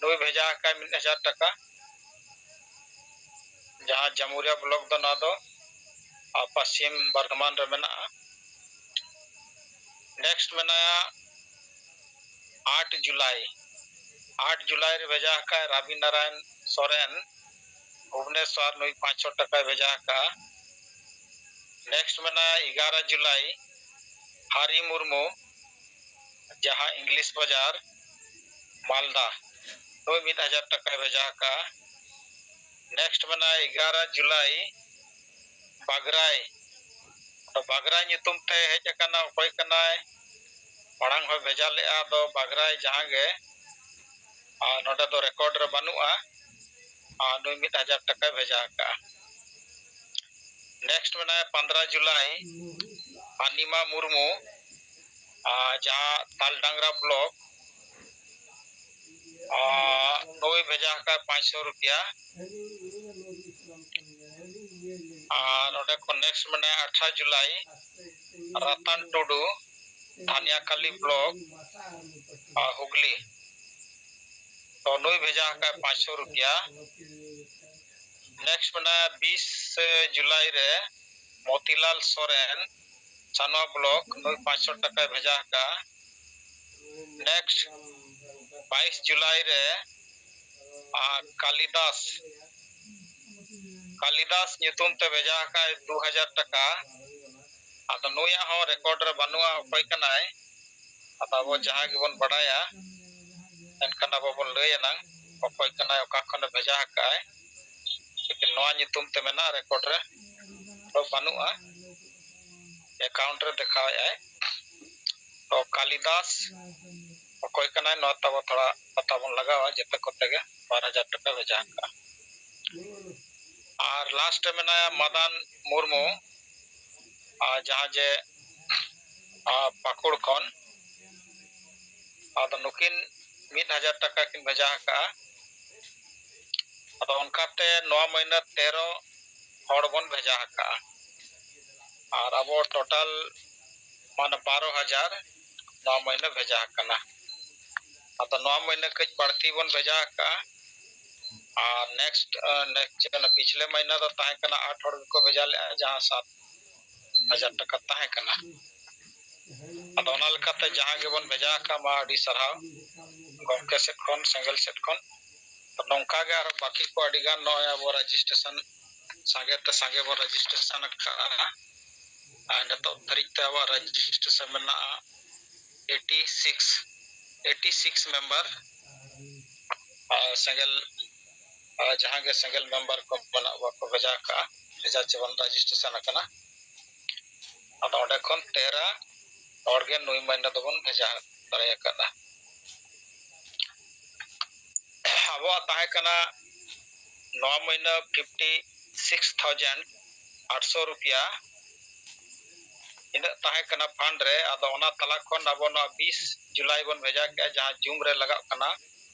ᱱᱩᱭ ᱵᱷᱮᱡᱟ ᱟᱠᱟᱫ ᱢᱤᱫ ᱦᱟᱡᱟᱨ ᱴᱟᱠᱟ᱾ ᱡᱟᱦᱟᱸ ᱡᱟᱢᱩᱨᱤᱭᱟ ᱵᱞᱚᱠ ᱫᱚ ᱱᱚᱣᱟ ᱫᱚ, ᱟᱨ, ᱯᱚᱥᱪᱤᱢ ᱵᱚᱨᱫᱷᱚᱢᱟᱱ ᱨᱮ ᱢᱮᱱᱟᱜᱼᱟ᱾ ᱱᱮᱠᱥᱴ ᱢᱮᱱᱟᱭᱟ ᱟᱴ ᱡᱩᱞᱟᱭ, ᱟᱴ ᱡᱩᱞᱟᱭ ᱨᱮ ᱵᱷᱮᱡᱟ ᱟᱠᱟᱫ ᱨᱟᱵᱤ ᱱᱟᱨᱟᱭᱚᱱ ᱥᱚᱨᱮᱱ, ᱵᱷᱩᱵᱽᱱᱮᱥᱣᱟᱨ, ᱱᱩᱭ ᱯᱟᱸᱪᱥᱚ ᱴᱟᱠᱟᱭ ᱵᱷᱮᱡᱟ ᱟᱠᱟᱫᱼᱟ᱾ ᱱᱮᱠᱥᱴ ᱢᱮᱱᱟᱭᱟ ᱮᱜᱟᱨᱚ ᱡᱩᱞᱟᱭ, ᱦᱟᱨᱤ ᱢᱩᱨᱢᱩ, ᱡᱟᱦᱟᱸ ᱤᱝᱞᱤᱥ ᱵᱟᱡᱟᱨ, ᱢᱟᱞᱫᱟ, ᱱᱩᱭ ᱢᱤᱫ ᱦᱟᱡᱟᱨ ᱴᱟᱠᱟᱭ ᱵᱷᱮᱡᱟ ᱟᱠᱟᱫᱼᱟ᱾ ᱱᱮᱠᱥᱴ ᱢᱮᱱᱟᱭᱟ ᱮᱜᱟᱨᱚ ᱡᱩᱞᱟᱭ, ᱵᱟᱜᱽᱨᱟᱭ, ᱵᱟᱜᱽᱨᱟᱭ ᱧᱩᱛᱩᱢ ᱛᱮ ᱦᱮᱡ ᱟᱠᱟᱱᱟ, ᱚᱠᱚᱭ ᱠᱟᱱᱟᱭ? ᱢᱟᱲᱟᱝ ᱦᱚᱸᱭ ᱵᱷᱮᱡᱟ ᱞᱮᱫᱼᱟ, ᱟᱫᱚ ᱵᱟᱜᱽᱨᱟᱭ ᱡᱟᱦᱟᱸ ᱜᱮ, ᱟᱨ ᱱᱚᱰᱮ ᱫᱚ ᱨᱮᱠᱚᱨᱰ ᱨᱮ ᱵᱟᱹᱱᱩᱜᱼᱟ, ᱟᱨ ᱱᱩᱭ ᱢᱤᱫ ᱦᱟᱡᱟᱨ ᱴᱟᱠᱟᱭ ᱵᱷᱮᱡᱟ ᱟᱠᱟᱫᱼᱟ᱾ ᱱᱮᱠᱥᱴ ᱢᱮᱱᱟᱭᱟ ᱯᱚᱱᱫᱽᱨᱚ ᱡᱩᱞᱟᱭ, ᱟᱱᱤᱢᱟ ᱢᱩᱨᱢᱩ, ᱟᱨ ᱡᱟᱦᱟᱸ ᱛᱟᱞᱰᱟᱝᱨᱟ ᱵᱞᱚᱠ, ᱟᱨ ᱱᱩᱭ ᱵᱷᱮᱡᱟ ᱟᱠᱟᱫ ᱯᱟᱸᱪᱥᱚ ᱨᱩᱯᱤᱭᱟ᱾ ᱟᱨ ᱱᱚᱰᱮ ᱠᱷᱚᱱ ᱱᱮᱠᱥᱴ ᱢᱮᱱᱟᱭᱟ ᱟᱴᱷᱟᱨᱚ ᱡᱩᱞᱟᱭ, ᱨᱟᱛᱟᱱ ᱴᱩᱰᱩ, ᱫᱷᱟᱱᱤᱭᱟᱠᱟᱞᱤ ᱵᱞᱚᱠ, ᱟᱨ ᱦᱩᱜᱽᱞᱤ᱾ ᱛᱚ ᱱᱩᱭ ᱵᱷᱮᱡᱟ ᱟᱠᱟᱫ ᱯᱟᱸᱪᱥᱚ ᱨᱩᱯᱤᱭᱟ᱾ ᱱᱮᱠᱥᱴ ᱢᱮᱱᱟᱭᱟ ᱵᱤᱥ ᱡᱩᱞᱟᱭ ᱨᱮ ᱢᱚᱛᱤᱞᱟᱞ ᱥᱚᱨᱮᱱ, ᱪᱟᱱᱣᱟ ᱵᱞᱚᱠ, ᱱᱩᱭ ᱯᱟᱸᱪᱥᱚ ᱴᱟᱠᱟᱭ ᱵᱷᱮᱡᱟ ᱟᱠᱟᱫᱼᱟ᱾ ᱱᱮᱠᱥᱴ ᱵᱟᱭᱤᱥ ᱡᱩᱞᱟᱭ ᱨᱮ, ᱟᱨ, ᱠᱟᱞᱤᱫᱟᱥ, ᱠᱟᱞᱤᱫᱟᱥ ᱧᱩᱛᱩᱢ ᱛᱮ ᱵᱷᱮᱡᱟ ᱟᱠᱟᱫᱼᱟᱭ ᱫᱩ ᱦᱟᱡᱟᱨ ᱴᱟᱠᱟ᱾ ᱟᱫᱚ ᱱᱩᱭᱟᱜ ᱦᱚᱸ ᱨᱮᱠᱚᱨᱰ ᱨᱮ ᱵᱟᱹᱱᱩᱜᱼᱟ, ᱚᱠᱚᱭ ᱠᱟᱱᱟᱭ᱾ ᱟᱫᱚ ᱟᱵᱚ ᱡᱟᱦᱟᱸ ᱜᱮᱵᱚᱱ ᱵᱟᱰᱟᱭᱟ, ᱮᱱᱠᱷᱟᱱ ᱟᱵᱚ ᱵᱚᱱ ᱞᱟᱹᱭ ᱟᱱᱟᱝ ᱚᱠᱚᱭ ᱠᱟᱱᱟᱭ, ᱚᱠᱟ ᱠᱷᱚᱱᱮ ᱵᱷᱮᱡᱟ ᱟᱠᱟᱫᱼᱟᱭ᱾ ᱞᱮᱠᱤᱱ ᱱᱚᱣᱟ ᱧᱩᱛᱩᱢ ᱛᱮ ᱢᱮᱱᱟᱜᱼᱟ ᱨᱮᱠᱚᱨᱰ ᱨᱮ, ᱫᱚ ᱵᱟᱹᱱᱩᱜᱼᱟ, ᱮᱠᱟᱣᱩᱱᱴ ᱨᱮ ᱫᱮᱠᱷᱟᱣᱮᱫᱼᱟᱭ᱾ ᱛᱚ ᱠᱟᱞᱤᱫᱟᱥ ᱚᱠᱚᱭ ᱠᱟᱱᱟᱭ, ᱱᱚᱣᱟ ᱛᱟᱵᱚ ᱛᱷᱚᱲᱟ ᱯᱟᱛᱟ ᱵᱚᱱ ᱞᱟᱜᱟᱣᱟ, ᱡᱮᱛᱮ ᱠᱚᱛᱮ ᱜᱮ ᱵᱟᱨ ᱦᱟᱡᱟᱨ ᱴᱟᱠᱟ ᱵᱷᱮᱡᱟ ᱟᱠᱟᱫᱼᱟ᱾ ᱟᱨ ᱞᱟᱥᱴ ᱨᱮ ᱢᱮᱱᱟᱭᱟ ᱢᱟᱫᱟᱱ ᱢᱩᱨᱢᱩ, ᱟᱨ ᱡᱟᱦᱟᱸ ᱡᱮ, ᱟᱨ, ᱯᱟᱹᱠᱩᱲ ᱠᱷᱚᱱ, ᱟᱫᱚ ᱱᱩᱠᱤᱱ ᱢᱤᱫ ᱦᱟᱡᱟᱨ ᱴᱟᱠᱟ ᱠᱤᱱ ᱵᱷᱮᱡᱟ ᱟᱠᱟᱫᱼᱟ᱾ ᱟᱫᱚ ᱚᱱᱠᱟᱛᱮ ᱱᱚᱣᱟ ᱢᱟᱹᱦᱱᱟᱹ ᱛᱮᱨᱚ ᱦᱚᱲ ᱵᱚᱱ ᱵᱷᱮᱡᱟ ᱟᱠᱟᱫᱼᱟ᱾ ᱟᱨ ᱟᱵᱚ total ᱢᱟᱱᱮ ᱵᱟᱨᱚ ᱦᱟᱡᱟᱨ ᱱᱚᱣᱟ ᱢᱟᱹᱦᱱᱟᱹ ᱵᱷᱮᱡᱟ ᱟᱠᱟᱱᱟ᱾ ᱟᱫᱚ ᱱᱚᱣᱟ ᱢᱟᱹᱦᱱᱟᱹ ᱠᱟᱹᱡ ᱵᱟᱹᱲᱛᱤ ᱵᱚᱱ ᱵᱷᱮᱡᱟ ᱟᱠᱟᱫᱼᱟ᱾ ᱟᱨ next, ᱱᱮᱠᱥᱴ ᱯᱤᱪᱷᱞᱮ ᱢᱟᱹᱦᱱᱟᱹ ᱫᱚ ᱛᱟᱦᱮᱸ ᱠᱟᱱᱟ, ᱟᱴ ᱦᱚᱲ ᱜᱮᱠᱚ ᱵᱷᱮᱡᱟ ᱞᱮᱫᱼᱟ, ᱡᱟᱦᱟᱸ ᱥᱟᱛ ᱦᱟᱡᱟᱨ ᱴᱟᱠᱟ ᱛᱟᱦᱮᱸ ᱠᱟᱱᱟ᱾ ᱟᱫᱚ ᱚᱱᱟ ᱞᱮᱠᱟᱛᱮ ᱡᱟᱦᱟᱸ ᱜᱮᱵᱚᱱ ᱵᱷᱮᱡᱟ ᱟᱠᱟᱫ ᱢᱟ, ᱟᱹᱰᱤ ᱥᱟᱨᱦᱟᱣ ᱜᱚᱢᱠᱮ ᱥᱮᱫ ᱠᱷᱚᱱ, ᱥᱮᱸᱜᱮᱞ ᱥᱮᱫ ᱠᱷᱚᱱ᱾ ᱛᱚ ᱱᱚᱝᱠᱟ ᱜᱮ ᱟᱨᱚ ᱵᱟᱹᱠᱤ ᱠᱚ ᱟᱹᱰᱤ ᱜᱟᱱ ᱱᱚᱜᱼᱚᱭ ᱟᱵᱚ ᱨᱮᱡᱤᱥᱴᱨᱮᱥᱚᱱ ᱥᱟᱸᱜᱮ ᱛᱮ ᱥᱟᱸᱜᱮ ᱵᱚᱱ ᱨᱮᱡᱤᱥᱴᱨᱮᱥᱚᱱ ᱟᱠᱟᱫᱼᱟ᱾ ᱟᱨ ᱱᱤᱛᱚᱜ ᱫᱷᱟᱹᱨᱤᱡ ᱛᱮ ᱟᱵᱚᱣᱟᱜ ᱨᱮᱡᱤᱥᱴᱨᱮᱥᱚᱱ ᱢᱮᱱᱟᱜᱼᱟ eighty six, eighty six member. ᱟᱨ ᱥᱮᱸᱜᱮᱞ, ᱟᱨ ᱡᱟᱦᱟᱸ ᱜᱮ ᱥᱮᱸᱜᱮᱞ ᱢᱮᱢᱵᱟᱨ ᱠᱚ ᱢᱮᱱᱟᱜ ᱠᱚᱣᱟ ᱠᱚ ᱵᱷᱮᱡᱟ ᱟᱠᱟᱫᱼᱟ, ᱵᱷᱮᱡᱟ ᱪᱮ ᱵᱚᱱ ᱨᱮᱡᱤᱥᱴᱨᱮᱥᱚᱱ ᱟᱠᱟᱱᱟ᱾ ᱟᱫᱚ ᱚᱸᱰᱮ ᱠᱷᱚᱱ ᱛᱮᱨᱚ ᱦᱚᱲ ᱜᱮ ᱱᱩᱭ ᱢᱟᱹᱦᱱᱟᱹ ᱫᱚᱵᱚᱱ ᱵᱷᱮᱡᱟ ᱫᱟᱲᱮ ᱟᱠᱟᱫᱟ᱾ ᱟᱵᱚᱣᱟᱜ ᱛᱟᱦᱮᱸ ᱠᱟᱱᱟ ᱱᱚᱣᱟ ᱢᱟᱹᱦᱱᱟᱹ ᱯᱷᱤᱯᱴᱤ ᱥᱤᱠᱥ ᱛᱷᱟᱣᱡᱮᱱᱰ ᱟᱴᱥᱚ ᱨᱩᱯᱤᱭᱟ, ᱤᱱᱟᱹᱜ ᱛᱟᱦᱮᱸ ᱠᱟᱱᱟ ᱯᱷᱟᱱᱰ ᱨᱮ᱾ ᱟᱫᱚ ᱚᱱᱟ ᱛᱟᱞᱟ ᱠᱷᱚᱱ ᱟᱵᱚ ᱱᱚᱣᱟ ᱵᱤᱥ ᱡᱩᱞᱟᱭ ᱵᱚᱱ ᱵᱷᱮᱡᱟ ᱠᱮᱜᱼᱟ, ᱡᱟᱦᱟᱸ ᱡᱩᱢ ᱨᱮ ᱞᱟᱜᱟᱜ ᱠᱟᱱᱟ,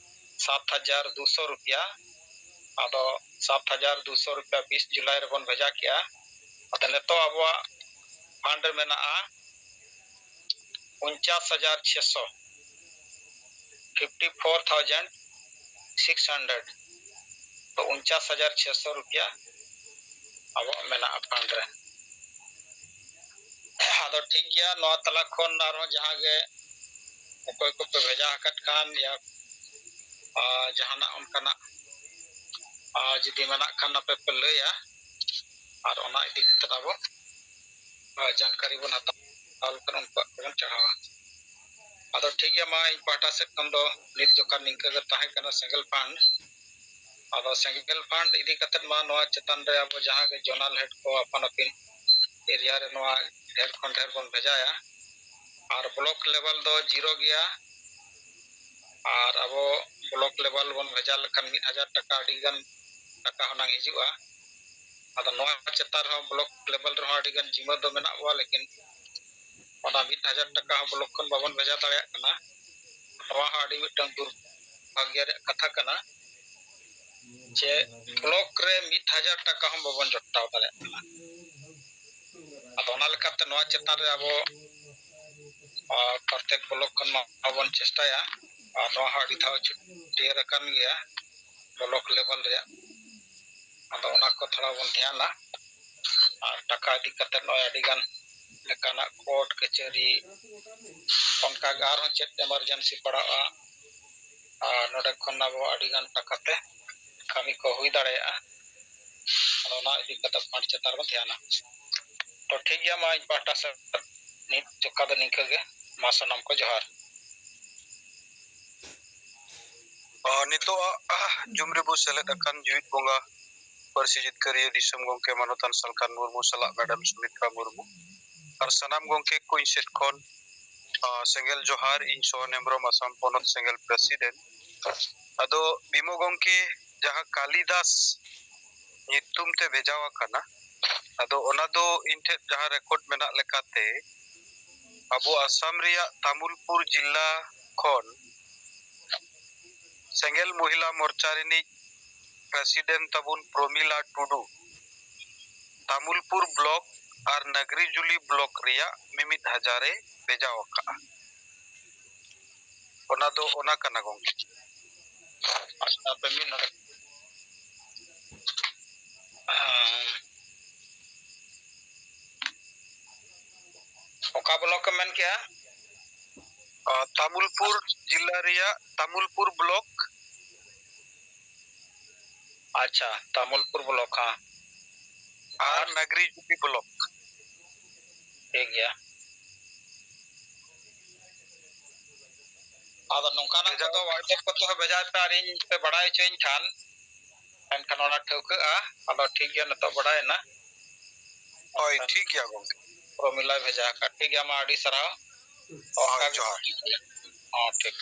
ᱥᱟᱛ ᱦᱟᱡᱟᱨ ᱫᱩᱥᱚ ᱨᱩᱯᱤᱭᱟ᱾ ᱟᱫᱚ ᱥᱟᱛ ᱦᱟᱡᱟᱨ ᱫᱩᱥᱚ ᱨᱩᱯᱤᱭᱟ ᱵᱤᱥ ᱡᱩᱞᱟᱭ ᱨᱮᱵᱚᱱ ᱵᱷᱮᱡᱟ ᱠᱮᱜᱼᱟ᱾ ᱟᱫᱚ ᱱᱤᱛᱚᱜ ᱟᱵᱚᱣᱟᱜ ᱯᱷᱟᱱᱰ ᱨᱮ ᱢᱮᱱᱟᱜᱼᱟ ᱩᱱᱪᱟᱥ ᱦᱟᱡᱟᱨ ᱪᱷᱮᱥᱚ, fifty four thousand six hundred᱾ ᱛᱚ ᱩᱱᱪᱟᱥ ᱦᱟᱡᱟᱨ ᱪᱷᱮᱥᱚ ᱨᱩᱯᱤᱭᱟ ᱟᱵᱚᱣᱟᱜ ᱢᱮᱱᱟᱜᱼᱟ ᱯᱷᱟᱱᱰ ᱨᱮ᱾ ᱟᱫᱚ ᱴᱷᱤᱠ ᱜᱮᱭᱟ, ᱱᱚᱣᱟ ᱛᱟᱞᱟ ᱠᱷᱚᱱ ᱟᱨᱦᱚᱸ ᱡᱟᱦᱟᱸ ᱜᱮ ᱚᱠᱚᱭ ᱠᱚᱯᱮ ᱵᱷᱮᱡᱟ ᱟᱠᱟᱫ ᱠᱷᱟᱱ ᱭᱟ, ᱟᱨ ᱡᱟᱦᱟᱱᱟᱜ ᱚᱱᱠᱟᱱᱟᱜ, ᱟᱨ ᱡᱩᱫᱤ ᱢᱮᱱᱟᱜ ᱠᱷᱟᱱ ᱟᱯᱮ ᱯᱮ ᱞᱟᱹᱭᱟ, ᱟᱨ ᱚᱱᱟ ᱤᱫᱤ ᱠᱟᱛᱮ ᱟᱵᱚ, ᱟᱨ ᱡᱟᱱᱠᱟᱨᱤ ᱵᱚᱱ ᱦᱟᱛᱟᱣ ᱞᱮᱠᱷᱟᱱ ᱩᱱᱠᱩᱣᱟᱜ ᱠᱚᱵᱚᱱ ᱪᱟᱲᱦᱟᱣᱟ᱾ ᱟᱫᱚ ᱴᱷᱤᱠ ᱜᱮᱭᱟ, ᱢᱟ ᱤᱧ ᱯᱟᱦᱴᱟ ᱥᱮᱫ ᱠᱷᱚᱱ ᱫᱚ ᱱᱤᱛ ᱡᱚᱠᱷᱟᱱ ᱱᱤᱝᱠᱟᱹ ᱜᱮ ᱛᱟᱦᱮᱸ ᱠᱟᱱᱟ ᱥᱮᱸᱜᱮᱞ ᱯᱷᱟᱱᱰ᱾ ᱟᱫᱚ ᱥᱮᱸᱜᱮᱞ ᱯᱷᱟᱱᱰ ᱤᱫᱤ ᱠᱟᱛᱮ ᱢᱟ ᱱᱚᱣᱟ ᱪᱮᱛᱟᱱ ᱨᱮ ᱟᱵᱚ ᱡᱟᱦᱟᱸ ᱜᱮ ᱡᱚᱱᱟᱞ ᱦᱮᱰ ᱠᱚ ᱟᱯᱟᱱ ᱟᱹᱯᱤᱱ ᱮᱨᱤᱭᱟ ᱨᱮ ᱱᱚᱣᱟ ᱰᱷᱮᱨ ᱠᱷᱚᱱ ᱰᱷᱮᱨ ᱵᱚᱱ ᱵᱷᱮᱡᱟᱭᱟ᱾ ᱟᱨ ᱵᱞᱚᱠ ᱞᱮᱵᱮᱞ ᱫᱚ ᱡᱤᱨᱳ ᱜᱮᱭᱟ᱾ ᱟᱨ ᱟᱵᱚ ᱵᱞᱚᱠ ᱞᱮᱵᱮᱞ ᱵᱚᱱ ᱵᱷᱮᱡᱟ ᱞᱮᱠᱷᱟᱱ ᱢᱤᱫ ᱦᱟᱡᱟᱨ ᱴᱟᱠᱟ ᱟᱹᱰᱤ ᱜᱟᱱ ᱴᱟᱠᱟ ᱦᱩᱱᱟᱹᱝ ᱦᱤᱡᱩᱜᱼᱟ᱾ ᱟᱫᱚ ᱱᱚᱣᱟ ᱪᱮᱛᱟᱱ ᱨᱮᱦᱚᱸ ᱵᱞᱚᱠ ᱞᱮᱵᱮᱞ ᱨᱮᱦᱚᱸ ᱟᱹᱰᱤ ᱜᱟᱱ ᱡᱤᱢᱟᱹ ᱫᱚ ᱢᱮᱱᱟᱜ ᱠᱚᱣᱟ, ᱞᱮᱠᱤᱱ ᱚᱱᱟ ᱢᱤᱫ ᱦᱟᱡᱟᱨ ᱴᱟᱠᱟ ᱦᱚᱸ ᱵᱞᱚᱠ ᱠᱷᱚᱱ ᱵᱟᱵᱚᱱ ᱵᱷᱮᱡᱟ ᱫᱟᱲᱮᱭᱟᱜ ᱠᱟᱱᱟ᱾ ᱱᱚᱣᱟ ᱦᱚᱸ ᱟᱹᱰᱤ ᱢᱤᱫᱴᱟᱝ ᱫᱩᱨᱵᱷᱟᱜᱽᱭᱚ ᱨᱮᱭᱟᱜ ᱠᱟᱛᱷᱟ ᱠᱟᱱᱟ᱾ ᱪᱮ ᱵᱞᱚᱠ ᱨᱮ ᱢᱤᱫ ᱦᱟᱡᱟᱨ ᱴᱟᱠᱟ ᱦᱚᱸ ᱵᱟᱵᱚᱱ ᱡᱚᱴᱟᱣ ᱫᱟᱲᱮᱭᱟᱜ ᱠᱟᱱᱟ᱾ ᱟᱫᱚ ᱚᱱᱟ ᱞᱮᱠᱟᱛᱮ ᱱᱚᱣᱟ ᱪᱮᱛᱟᱱ ᱨᱮ ᱟᱵᱚ, ᱟ, ᱯᱨᱚᱛᱮᱠ ᱵᱞᱚᱠ ᱠᱷᱚᱱ ᱢᱟᱵᱚᱱ ᱪᱮᱥᱴᱟᱭᱟ, ᱟᱨ ᱱᱚᱣᱟ ᱦᱚᱸ ᱟᱹᱰᱤ ᱫᱷᱟᱣ ᱪᱷᱩᱴᱭᱟᱹᱨ ᱟᱠᱟᱱ ᱜᱮᱭᱟ ᱵᱞᱚᱠ ᱞᱮᱵᱮᱞ ᱨᱮᱭᱟᱜ᱾ ᱟᱫᱚ ᱚᱱᱟ ᱠᱚ ᱛᱷᱚᱲᱟ ᱵᱚᱱ ᱫᱷᱮᱭᱟᱱᱟ, ᱟᱨ ᱴᱟᱠᱟ ᱤᱫᱤ ᱠᱟᱛᱮ ᱱᱚᱜᱼᱚᱭ ᱟᱹᱰᱤ ᱜᱟᱱ ᱞᱮᱠᱟᱱᱟᱜ ᱠᱳᱨᱴ ᱠᱟᱹᱪᱷᱟᱹᱨᱤ, ᱚᱱᱠᱟ ᱜᱮ ᱟᱨᱦᱚᱸ ᱪᱮᱫ ᱮᱢᱟᱨᱡᱮᱱᱥᱤ ᱯᱟᱲᱟᱜᱼᱟ, ᱟᱨ ᱱᱚᱰᱮ ᱠᱷᱚᱱ ᱟᱵᱚ ᱟᱹᱰᱤ ᱜᱟᱱ ᱴᱟᱠᱟ ᱛᱮ ᱠᱟᱹᱢᱤ ᱠᱚ ᱦᱩᱭ ᱫᱟᱲᱮᱭᱟᱜᱼᱟ᱾ ᱟᱫᱚ ᱚᱱᱟ ᱤᱫᱤ ᱠᱟᱛᱮ ᱯᱷᱟᱱᱰ ᱪᱮᱛᱟᱱ ᱨᱮᱵᱚᱱ ᱫᱷᱮᱭᱟᱱᱟ᱾ ᱛᱚ ᱴᱷᱤᱠ ᱜᱮᱭᱟ, ᱢᱟ ᱤᱧ ᱯᱟᱦᱴᱟ ᱥᱮᱫ ᱱᱤᱛ ᱡᱚᱠᱷᱟ ᱫᱚ ᱱᱤᱝᱠᱟᱹ ᱜᱮ᱾ ᱢᱟ ᱥᱟᱱᱟᱢ ᱠᱚ ᱡᱚᱦᱟᱨ᱾ ᱟᱨ ᱱᱤᱛᱚᱜ ᱟᱜ ᱡᱩᱢ ᱨᱮᱵᱚ ᱥᱮᱞᱮᱫ ᱟᱠᱟᱱ ᱡᱩᱢᱤᱫ ᱵᱚᱸᱜᱟ ᱯᱟᱹᱨᱥᱤ ᱡᱤᱛᱠᱟᱹᱨᱤᱭᱟᱹ ᱫᱤᱥᱚᱢ ᱜᱚᱢᱠᱮ ᱢᱟᱱᱚᱛᱟᱱ ᱥᱟᱞᱠᱷᱟᱱ ᱢᱩᱨᱢᱩ ᱥᱟᱞᱟᱜ ᱢᱮᱰᱟᱢ ᱥᱩᱢᱤᱛᱨᱟ ᱢᱩᱨᱢᱩ ᱟᱨ ᱥᱟᱱᱟᱢ ᱜᱚᱢᱠᱮ ᱠᱚ ᱤᱧ ᱥᱮᱫ ᱠᱷᱚᱱ, ᱟᱨ, ᱥᱮᱸᱜᱮᱞ ᱡᱚᱦᱟᱨ᱾ ᱤᱧ ᱥᱚᱦᱚᱱ ᱦᱮᱢᱵᱨᱚᱢ, ᱟᱥᱟᱢ ᱯᱚᱱᱚᱛ ᱥᱮᱸᱜᱮᱞ ᱯᱨᱮᱥᱤᱰᱮᱱᱴ᱾ ᱟᱫᱚ ᱵᱤᱢᱚ ᱜᱚᱢᱠᱮ, ᱡᱟᱦᱟᱸ ᱠᱟᱞᱤᱫᱟᱥ ᱧᱩᱛᱩᱢ ᱛᱮ ᱵᱷᱮᱡᱟ ᱟᱠᱟᱱᱟ, ᱟᱫᱚ ᱚᱱᱟ ᱫᱚ ᱤᱧ ᱴᱷᱮᱱ ᱡᱟᱦᱟᱸ ᱨᱮᱠᱚᱨᱰ ᱢᱮᱱᱟᱜ ᱞᱮᱠᱟᱛᱮ, ᱟᱵᱚ ᱟᱥᱟᱢ ᱨᱮᱭᱟᱜ ᱛᱟᱢᱩᱞᱯᱩᱨ ᱡᱤᱞᱟ ᱠᱷᱚᱱ ᱥᱮᱸᱜᱮᱞ ᱢᱚᱦᱤᱞᱟ ᱢᱳᱨᱪᱟ ᱨᱤᱱᱤᱡ ᱯᱨᱮᱥᱤᱰᱮᱱᱴ ᱛᱟᱵᱚᱱ ᱯᱨᱚᱢᱤᱞᱟ ᱴᱩᱰᱩ ᱛᱟᱢᱩᱞᱯᱩᱨ ᱵᱞᱚᱠ ᱟᱨ ᱱᱟᱜᱽᱨᱤᱡᱩᱞᱤ ᱵᱞᱚᱠ ᱨᱮᱭᱟᱜ ᱢᱤᱢᱤᱫ ᱦᱟᱡᱟᱨ ᱮ ᱵᱷᱮᱡᱟ ᱟᱠᱟᱫᱼᱟ᱾ ᱚᱱᱟ ᱫᱚ ᱚᱱᱟ ᱠᱟᱱᱟ ᱜᱚᱢᱠᱮ᱾ ᱟᱪᱪᱷᱟ, ᱟᱯᱮ ᱢᱤᱫ ᱱᱚᱰᱮ᱾ ᱚᱠᱟ ᱵᱞᱚᱠ ᱮᱢ ᱢᱮᱱ ᱠᱮᱜᱼᱟ? ᱟ, ᱛᱟᱢᱩᱞᱯᱩᱨ ᱡᱤᱞᱟ ᱨᱮᱭᱟᱜ ᱛᱟᱢᱩᱞᱯᱩᱨ ᱵᱞᱚᱠ᱾ ᱟᱪᱪᱷᱟ, ᱛᱟᱢᱩᱞᱯᱩᱨ ᱵᱞᱚᱠ, ᱦᱮᱸ᱾ ᱟᱨ ᱱᱟᱜᱽᱨᱤᱡᱩᱞᱤ ᱵᱞᱚᱠ᱾ ᱴᱷᱤᱠ ᱜᱮᱭᱟ᱾ ᱟᱫᱚ ᱱᱚᱝᱠᱟᱱᱟᱜ ᱵᱷᱮᱡᱟ ᱠᱚᱫᱚ WhatsApp ᱠᱚᱛᱮ ᱦᱚᱸ ᱵᱷᱮᱡᱟᱭ ᱯᱮ, ᱟᱨ ᱤᱧ ᱯᱮ ᱵᱟᱲᱟᱭ ᱦᱚᱪᱚᱧ ᱠᱷᱟᱱ, ᱮᱱᱠᱷᱟᱱ ᱚᱱᱟ ᱴᱷᱟᱹᱣᱠᱟᱹᱜᱼᱟ᱾ ᱟᱫᱚ ᱴᱷᱤᱠ ᱜᱮᱭᱟ, ᱱᱤᱛᱚᱜ ᱵᱟᱲᱟᱭᱮᱱᱟ᱾ ᱦᱳᱭ, ᱴᱷᱤᱠ ᱜᱮᱭᱟ ᱜᱚᱢᱠᱮ᱾ ᱯᱨᱚᱢᱤᱞᱟᱭ ᱵᱷᱮᱡᱟ ᱟᱠᱟᱫ᱾ ᱴᱷᱤᱠ ᱜᱮᱭᱟ, ᱢᱟ ᱟᱹᱰᱤ ᱥᱟᱨᱦᱟᱣ᱾ ᱦᱳᱭ, ᱚᱱᱠᱟ ᱜᱮ᱾ ᱡᱚᱦᱟᱨ᱾ ᱦᱚᱸ, ᱴᱷᱤᱠ᱾